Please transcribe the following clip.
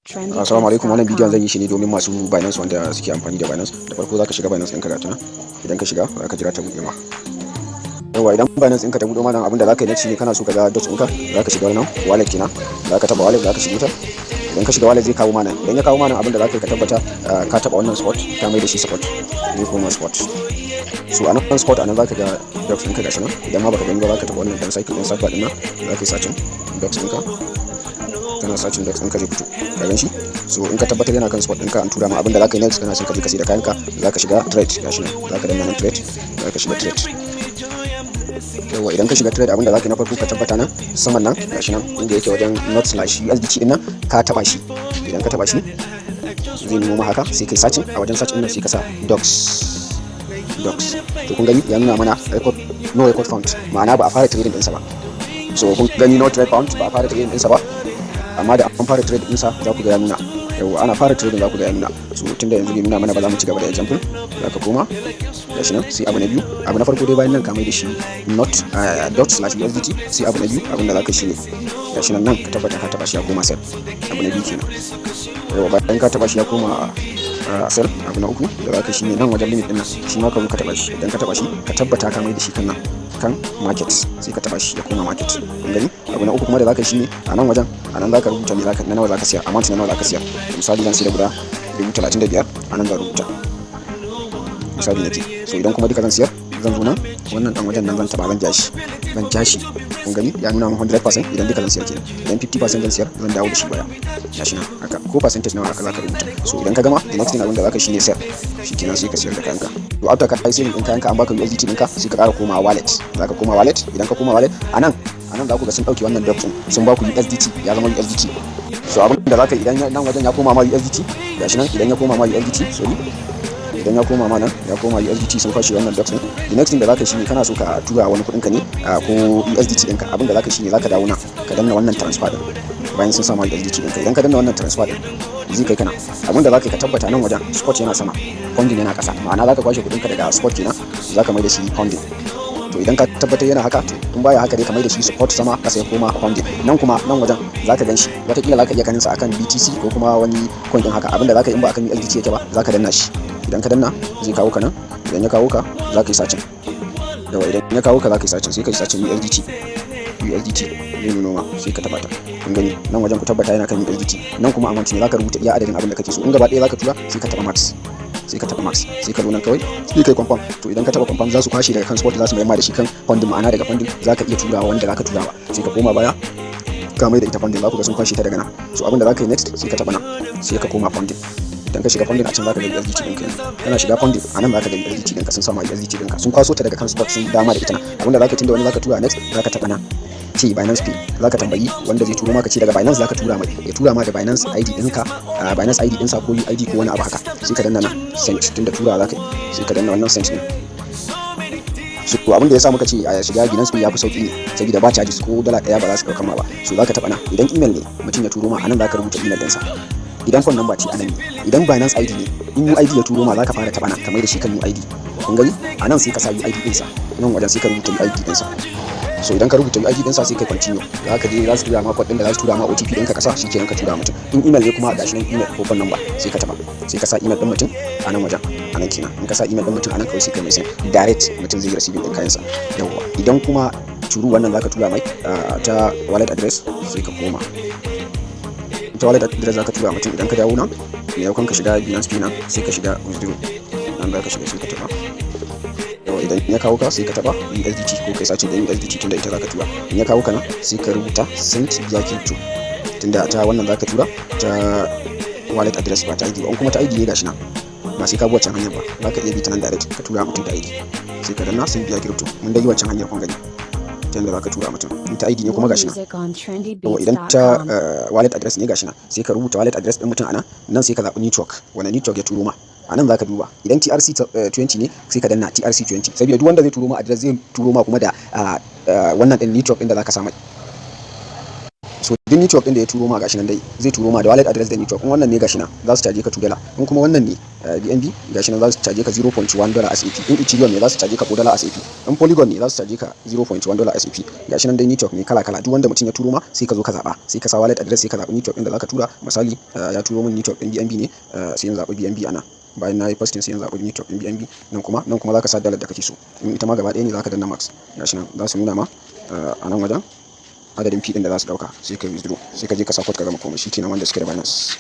Assalamu alaikum. Wannan bidiyon trendybeats.com. zan yi shi ne domin masu Binance, wanda suke amfani da Binance. Da farko zaka shiga Binance ɗinka, ga ta nan. Idan ka shiga, zaka jira ta buɗe ma. Yawwa, idan Binance ɗinka ta buɗe ma nan, abinda zaka yi next shine kana so ka ga Dogs ɗinka, zaka shiga nan wallet kenan. Zaka taɓa wallet, zaka shige ta. Idan ka shiga wallet, zai kawo ma nan. Idan ya kawo ma nan, abinda zaka yi, ka tabbata ka taɓa wannan spot, ka mai da shi spot, zai koma spot. So a nan spot, a nan zaka ga Dogs ɗinka, gashi nan. Idan ma baka gani ba, zaka taɓa wannan dan cycle ɗin, search bar ɗin nan, zaka yi searching Dogs ɗinka. Kana searching Dogs ɗinka, zai fito, ka gan shi. So in ka tabbatar yana kan spot ɗinka, an tura ma, abinda zaka yi next, kana son ka je ka sai da kayanka, zaka shiga trade, gashi nan. Zaka danna nan trade, zaka shiga trade. Yawwa, idan ka shiga trade, abinda zaka yi na farko, ka tabbata nan saman nan, gashi nan inda yake wajen not slash USDT din nan, ka taba shi. Idan ka taba shi, zai nuno ma haka. Sai kai searching a wajen search din nan, sai ka sa Dogs, Dogs. To kun gani, ya nuna mana record, no record found, ma'ana ba a fara trading ɗinsa ba. So kun gani, no trade found, ba a fara trading ɗinsa ba. Amma da an fara trade ɗinsa, za ku ga ya nuna. Yawwa, ana fara trading za ku ga ya nuna. So tunda yanzu bai nuna mana ba, za mu ci gaba da example. Za ka koma, gashi nan. Sai abu na biyu, abu na farko dai, bayan nan ka mai da shi not dot slash USDT. Sai abu na biyu, abin da za ka shi ne, gashi nan, nan ka tabbata ka taba shi ya koma sell. Abu na biyu kenan. Yawwa, bayan ka taba shi ya koma sell, abu na uku da za ka shi ne nan wajen limit din nan, shi ma ka zo ka taba shi. Idan ka taba shi, ka tabbata ka mai da shi kan nan, kan market, sai ka taba shi ya koma market. Kun gani? Abu na uku kuma da za ka shi ne a nan wajen, a nan za ka rubuta me zaka, na nawa za ka siyar, amount na nawa za ka siyar. Misali, zan sayar da guda 35,000, a nan zan rubuta, misali nake. So idan kuma duka zan siyar, zan zo nan, wannan dan wajen nan zan taba, zan ja shi, zan ja shi. Kun gani, ya nuna min 100% idan duka zan siyar kenan. Idan 50% zan siyar, zan dawo da shi baya, gashi nan haka. Ko percentage nawa haka zaka rubuta. So idan ka gama, the next thing abin da zaka shine sell. Shikenan, sai ka siyar da kayanka. To after ka yi selling din kayanka, an baka USDT ɗinka, sai ka ƙara komawa wallet. Zaka koma wallet. Idan ka koma wallet, anan za ku ga sun ɗauke wannan Dogs din, sun baku USDT, ya zama USDT. So abin da zaka, idan nan wajen ya koma ma USDT, gashi nan, idan ya koma ma USDT, sorry, idan ya koma ma nan, ya koma USDT, sun kwashe wannan Dogs din, the next thing da zaka shine, kana so ka tura wani kuɗin ka ne ko USDT ɗinka, abin da zaka shine zaka dawo nan, ka danna wannan transfer din bayan sun sama USDT ɗinka. Idan ka danna wannan transfer din, zai kai kana. Abin da zaka yi, ka tabbata nan wajen spot yana sama, funding yana ƙasa, ma'ana zaka kwashe kuɗinka daga spot kenan, zaka mai da shi funding. To idan ka tabbatar yana haka, to in baya haka dai, ka mai da shi spot sama, kasa ya koma funding. Nan kuma, nan wajen zaka gan shi, watakila zaka iya ganin sa akan BTC ko kuma wani coin din haka. Abinda zaka yi, in ba akan USDT yake ba, zaka danna shi. Idan ka danna, zai kawo ka nan. Idan ya kawo ka, zaka yi searching. Yawwa, idan ya kawo ka, zaka yi searching, sai ka yi searching USDT. USDT zai nuno ma, sai ka tabbata. Kun gani, nan wajen ku tabbata yana kan USDT. Nan kuma amount ne, zaka rubuta iya adadin abin da kake so. In gaba ɗaya zaka tura, sai ka taba max, sai ka taba max, sai ka zo nan kawai sai kai confirm. To idan ka taba confirm, za su kwashe daga kan spot, za su mayar ma da shi kan funding, ma'ana daga funding za ka iya turawa wanda za ka turawa. Sai ka koma baya, ka mai da ita funding, za ku ga sun kwashe ta daga nan. So abin da za ka yi next, sai ka taba nan, sai ka koma funding. Idan ka shiga funding, a can za ka ga USDT ɗinka. Yanzu kana shiga funding, a nan za ka ga USDT ɗinka, sun sama USDT ɗinka, sun kwaso ta daga kan spot, sun dama da ita nan. Abin da za ka yi, tunda wani za ka tura next, za ka taba nan ce Binance Pay. Za ka tambayi wanda zai turo maka, ce daga Binance za ka tura mai, ya tura ma da Binance ID ɗinka, Binance ID ɗinsa ko UID ko wani abu haka. Sai ka danna nan send, tunda tura za ka yi, sai ka danna wannan send ɗin. So abin da ya sa muka ce a shiga Binance Pay ya fi sauki ne saboda ba charges, ko $1 ba za su ɗauka ma ba. So za ka taɓa nan. Idan email ne mutum ya turo ma, anan za ka rubuta email ɗinsa. Idan phone number ce, anan ne. Idan Binance ID ne, in UID ya turo ma, za ka fara taɓa nan, ka mai da shi kan UID. Kun gani, anan sai ka sa UID ɗinsa, nan wajen sai ka rubuta UID ɗinsa. So idan ka rubuta UID ɗinsa, sai kai continue. Za ka je za su tura ma code ɗin da za su tura ma, OTP ɗinka, ka sa, shikenan, ka tura mutum. In email ne kuma, gashi nan email ko phone number, sai ka taba, sai ka sa email ɗin mutum a nan wajen, a nan kenan. In ka sa email ɗin mutum a nan, kawai sai kai mai send direct, mutum zai yi receiving ɗin kayansa. Yawwa, idan kuma turu wannan zaka tura mai ta wallet address, sai ka koma ta wallet address zaka tura mutum. Idan ka dawo nan, maimakon ka shiga Binance Pay nan, sai ka shiga withdraw nan, za ka shiga, sai ka taba. Yawwa, idan ya kawo ka, sai ka taba USDT ko kai searching din USDT, tunda ita zaka tura. In ya kawo ka nan, sai ka rubuta send via crypto, tunda ta wannan zaka tura, ta wallet address, ba ta ID ba. In kuma ta ID ne, gashi nan, ba sai ka bi wancan hanyar ba, zaka iya bi ta nan direct ka tura mutum ta ID. Sai ka danna send via crypto. Mun dai yi wancan hanyar, kun gani, ta yanda zaka tura mutum. In ta ID ne kuma, gashi nan. Music on Yawwa, idan ta trendybeats.com. Wallet address ne, gashi nan, sai ka rubuta wallet address din mutum a nan. Nan sai ka zaɓi network, wani network ya turo ma. A nan zaka duba, idan TRC 20 ne, sai ka danna TRC 20, saboda duk wanda zai turo ma address, zai turo ma kuma da wannan din network din da zaka sa mai. So duk network din da ya turo ma, gashi nan dai, zai turo ma da wallet address da network. In wannan ne, gashi nan, za su caje ka $2. In kuma wannan ne, BNB, gashi nan, za su caje ka $0.1 as a fee. In Ethereum ne, za su caje ka $4 as a fee. In Polygon ne, za su caje ka $0.1 as a fee. Gashi nan dai, network ne kala kala. Duk wanda mutum ya turo ma, sai ka zo ka zaba, sai ka sa wallet address, sai ka zabi network din da zaka tura. Misali, ya turo min network din BNB ne, sai in zabi BNB ana. Bayan na yi pasting, sai in zaɓi network ɗin BNB. Nan kuma zaka sa dalar da kake so. In ita ma gaba ɗaya ne, zaka danna max. Gashi nan, za su nuna ma a nan wajen adadin fee ɗin da za su ɗauka, sai ka withdraw, sai ka je ka sa code, ka gama komai. Shikenan, wanda suke da Binance.